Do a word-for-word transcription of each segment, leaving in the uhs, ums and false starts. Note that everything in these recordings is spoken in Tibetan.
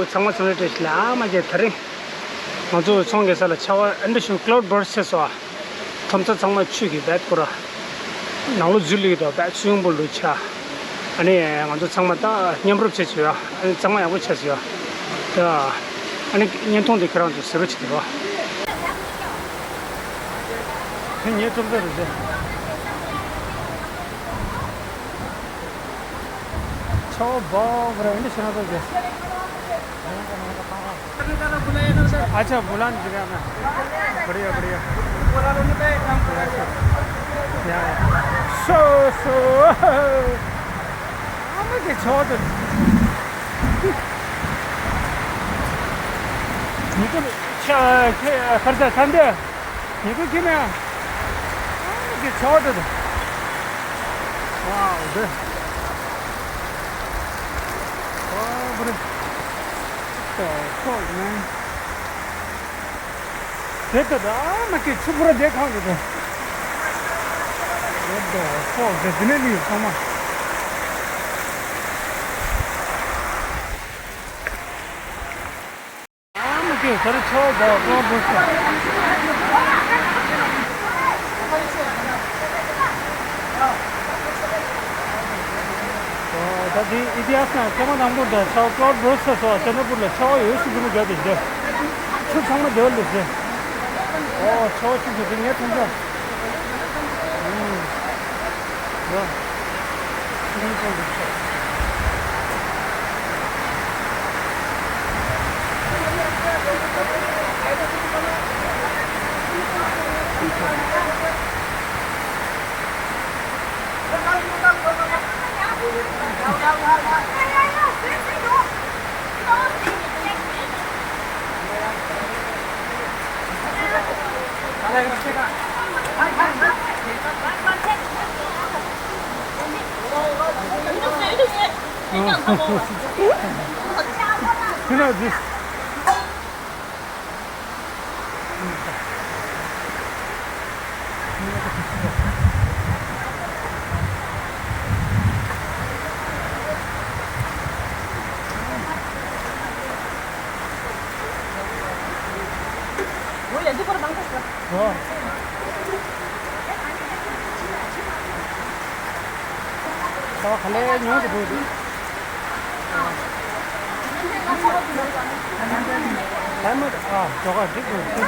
ཚང་མ་ཚང་མ་བཀྲ་ཤིས་བདེ་ལེགས། ཨ་མ་རྒྱལ། དེ་རིང་ང་ཚོ་ཚོང་རྒྱག་ས་ལ་ཆར་པ་ཨེ་འདྲ་བྱུང་། ཀླའུ་ཌི་བར་སི་ཆེ་སོང་ཨ། མཚམས་མཚམས་ཚང་མ་ཆུ་གིས་རྦད་བསྐོར་ར། ནང་ལོགས་འཛུལ་ལེ་གི་འདུག་རྦད་སུ་ཝིམ་པུལ་ལ་ཆགས། ཨ་ནི་ང་ཚོ་ཚང་མ་ད་མཉམ་རུབ་བྱས་བྱས་ཡོད་ཨ། ཨ་ནི་གཙང་མ་ཡག་པོ་ཆགས་བྱས་ཡོད་ད། ཨ་ནི་བརྙན་ཐུང་འདི་ཁྱེད་རང་ཚོ་གཟིགས་རོགས་བྱེད་དེ་རོགས། དེ་ངའི་ཐུབ་ཚོད་རེད་ཟེར། ཆར་པ་འབབ་ར་འདི་ཤི་ན་ཚོ་རྒྱ། अच्छा, बुलंद जगह में। बढ़िया, बढ़िया। या, या। सो, सो। ཨ་མ་དེ་ཆོག་ཏུ། ཉི་གུ་ཆ་ཁེ་ཁར་ས་ཐན་དེ། ཉི་གུ་ཁེ་མེ། ཨ་མ་དེ་ཆོག་ཏུ། Wow, this. Oh, but it's so cold, man. དེ་ལྟ་ད་མ་ཀི་ཆུ་བུར་དེ་གང་དུ་དེ། What the fuck? དེ་དེ་ནས་ལུས་ཚང་མ། ཨ་མ་ཀི་ས་རུ་ཆོག་ད་གང་བུ་སོ། ད་དེ་ཨི་ཏི་ཧ་སི་ན་ཚང་མ་དང་པོ་ད་ཆོག་ཀློད་བུ་སོ་སོ་ཅན་ན་པུར་ལ་ཆོག་ཡོད་སུ་གི་མི་རྒྱ་དེ་དེ། ཆུ་ཚང་མ་དེ་ལུས་སེ། ཨོ་ཆོག་ཆུ་ཚོ་དེ་ངས་མཐོང་ཚ། You know this. ད་ག་ལེ་ཉུང་དུ་འགྲོ་འདུག་ད་མ་ཨ་ཇོ་ག་འགྲིག་འདུག་ད་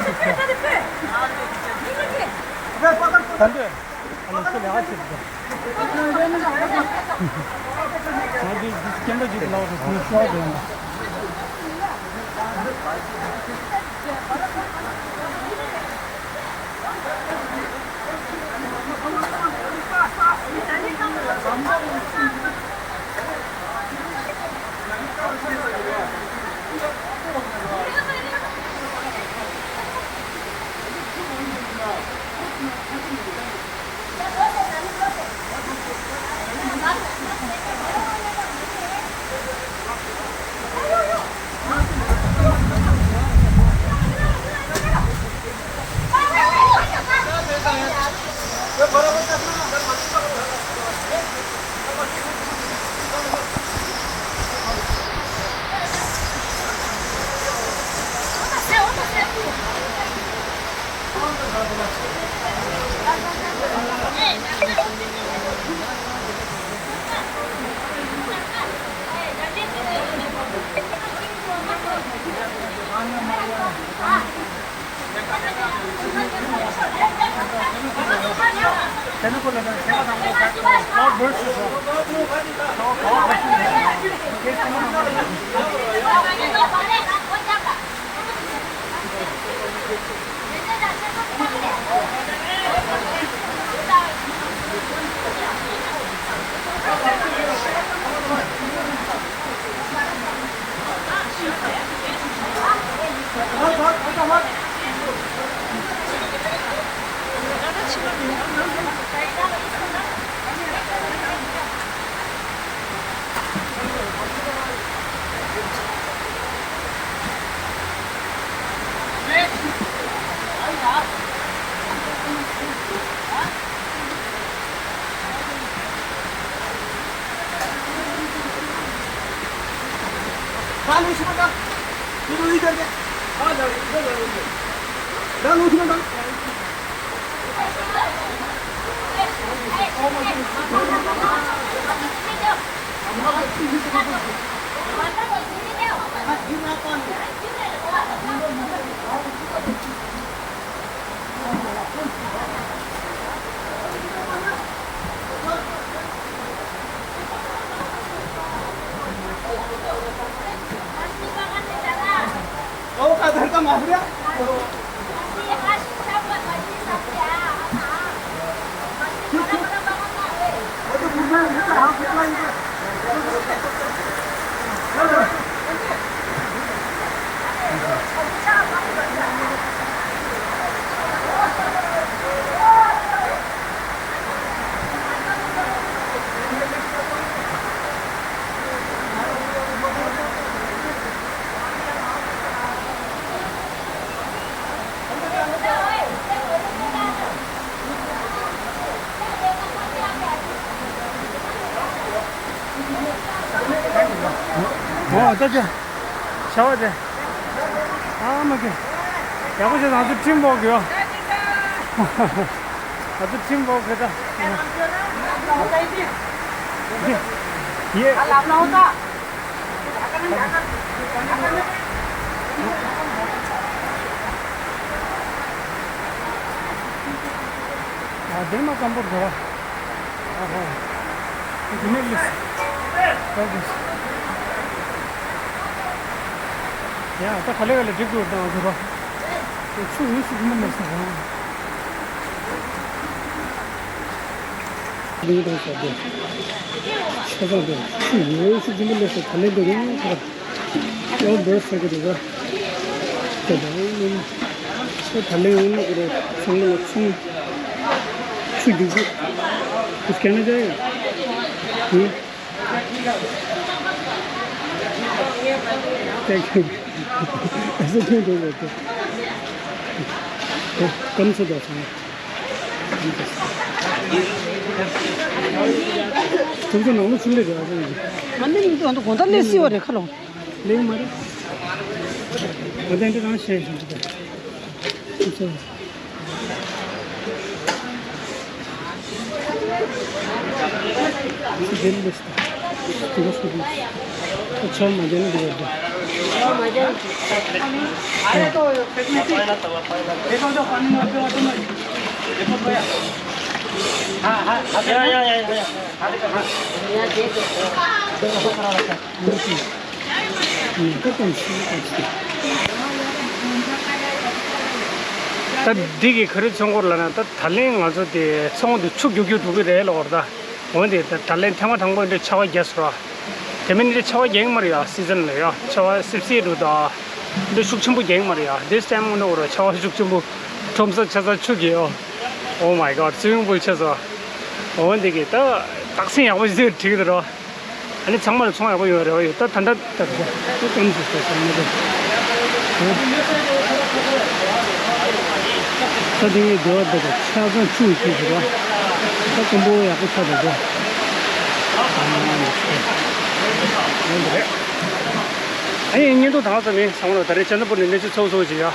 འདོད། ཨ་ནི་ཁྱོད་ལས་ཀ་བྱེད་དགོས། ང་འདི་འདི་སྐྱེན་པ་ཅིག་ལོག་ཏུ་ཁུངས་ཤོར་དོན། ཨོ་ད་ཅི། ཤ་བ་དེ། ཨ་མ་གི། ཡག་པོ་བྱས། ང་ཚོ་ཁྲིམས་འབོག་གི་ཡོད། ང་ཚོ་ཁྲིམས་འབོག་གི་ད། ཡེ། ཨ་དེ་མ་ཙམ་པོར་འགྲོ་བ། ཨ་ཧོ། དེ་ནས་ལིས། ཡ་ད་ག་ལེ་ག་ལེ་འགྲིག་འགྲོ་དང་ཟེར་བ། དེ་ཆུ་ཡོད་སྲིད་མི་མེད་ཟེར་བ། ལིང་དང་ཟེར་དེ། ཆ་ཚང་དེ་ཆུ་ཡོད་སྲིད་མི་མེད་ཟེར་ག་ལེ་འགྲོ་ཡོང་ཟེར་བ། ཨོ་འདོད་ཟེར་གི་འདུག་ག་དེ་དང་ཨེ་ད་ལན་ཨེ་ཚང་མ་ལ་ཚུར་ཆུ་རྒྱུག་རྒྱུག་དུས་སྐད་ན་ཅི་ཡོད། ཨེ་ཁྱོད་ཨ་ཟེར་ཁྱོད་འདོད་ཟེར་ཏེ། སྐམ་ཚོ་དང་ཚང་མ། ཁྱོད་ཚོ་ནང་ལ་ཚུར་སླེབས་རེད་ཨ་ཟེར། ང་འདི་ནི་དགོང་དག་སླེབས་སྲིད་པ་རེད་ཁ་ལོ། ལེགས་མ་རེད། ང་དེ་འདྲ་རང་བཤད་བཞིན་འདུག་གས། ཨུ་ཚོ། ཨུ་ཚོ་དེ་འདྲ་ཞིག་དང་། དེ་འདྲ་ཞིག་དང་། ཨུ་ཚོ་མ་རྒྱབ་ན་འགྲིག་གི་རེད། ཡ་ཡ་ཡ་ཡ་ཡ། ད་འདི་གི་ག་རེ་ཚོང་སྐོར་ལབ་ན། ད་ད་ལན་ང་ཚོ་དེ་ཚོང་དེ་ཆུ་རྒྱུག་རྒྱུག་འགྲོ་གི་རེད་ལབ་པ་རེད་ད། འོན་ཏེ་ད་ད་ལན་ཐེངས་མ་དང་པོ་འདི་ཆར་པ་རྒྱག་སོང་ར། དེ་མིན་འདི་ཆར་པ་རྒྱག་གི་མ་རེད་ཡ། སི་ཛན་ལ་ཡ་ཆར་པ་སིབ་སིབ་འགྲོ་ད། འདི་ཤུགས་ཆེན་པོ་རྒྱག་གི་མ་རེད་ཡ། This time འོ་ན་འོ་ར་ཆར་པ་ཤུགས་ཆེན་པོ་ཁྲོམ་ས་ཆ་ཚང་ཆུ་རྒྱག་ཡོད། Oh my God, swimming pool ཆགས་སོང་། འོན་ཏེ་གི་ད་རྟགས་མཚན་ཡག་པོ་ཞིག་འགྲིག་གི་འདུག་ར། ཨ་ནི་ཚང་མ་ལ་ཚོང་ཡག་པོ་ཡོད་རེ་བ་ཡོད། ད་ད་ད་ད་ད་ད་ཀམ་ཟེར་ཟེར་ཟེར་མི་འདུག་ད་དེ་ངའི་སྡེ་བ་འདི་ད་ཆ་ཚང་ཆུ་ཡི་ཆུ་ཟེར་བ། ད་ཀུན་པོ་ཡག་པོ་ཆགས་འདུག་གོ། ཨ་ནི་བརྙན་ཐུང་དང་ཙམ་ཡིན། ཚང་མ་ལ་ད་རེས་ཅན་དྲ་པུར་ནས་གནས་ཚུལ་ཚོགས་ཚོགས་ཀྱི་ཡ། ཨ་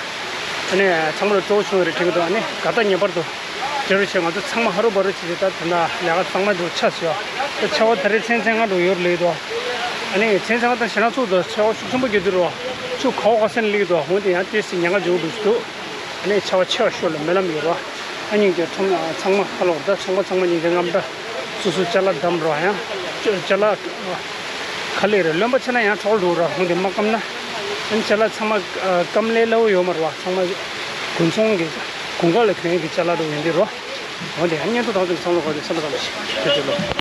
ནི་ཚང་མ་ལ་སྤྲོ་བོ་བྱུང་བ་རེད་དྲན་གྱི་འདུག་ཨ་ནི་དགའ་ཐག་ངེས་པར་དུ། དེ་རུ་ཆེ་ང་ཚོ་ཚང་མ་ཧ་རུ་བ་རུ་བྱེད་ཀྱི་ད་དེ་འདྲ་ལས་ཀ་གཙང་མ་འདུག་ཆགས་སོང་། ད་ཆར་པ་ད་རེས་མཚན་མཚན་ལྔ་འགྲོ་ཡོད་རེད་ལེ་དོ། ཨ་ནི་མཚན་མཚན་ལྔ་དང་ཞེ་དྲག་ཚུགས་དོ། ཆར་པ་ཤུགས་ཆེན་པོ་རྒྱག་དུས་རུ་ཆུ་ག་བ་ག་སེང་སླེབས་ཀྱི་འདུག་འོན་ཏེ་ཡང་ཏོག་ཙམ་ཉེན་ཁ་འཇོག་འདུག་འདུག་ཨ་ནི་ཆར་པ་ཆེ་བ་ཤོར་ལ་སྨོན་ལམ་ཡོད་ར། ཨ་ནི་ཀྱང་ཁྲོམ་ཚང་མ་ཧ་ལོ་ད་ཚོང་པ་ཚང་མ་ཉིན་རྒྱང་ངམ་ད་སོ་སོ་ཅ་ལག་བསྡམས་ར། ཡང་ཅ་ལག་ག་ལེ་རེད། རློན་པ་ཆེ་ན་ཡང་འཕྲོག་འགྲོ་ར། འོན་ཏེ་མ་སྐམ་ན་ཨ་ནི་ཅ་ལག་ཚང་མ་སྐམ་ལེ་སླ་བོ་ཡོད་མ་རེད་བ། ཚང་མ་དགུན་ཚོང་གི་དགུན་ཁ་ལ་གྱོན་ཡས་ཀྱི་ཅ་ལག་འདྲ་ཡིན་འདི་རོ། འོ་དེ་ཡང་བརྙན་ཐུང་དང་ཚང་ཚང་ལོ་ག་དེ་སེམས་པ་ཙམ་ཞིག་དེ་དེ་ལོ།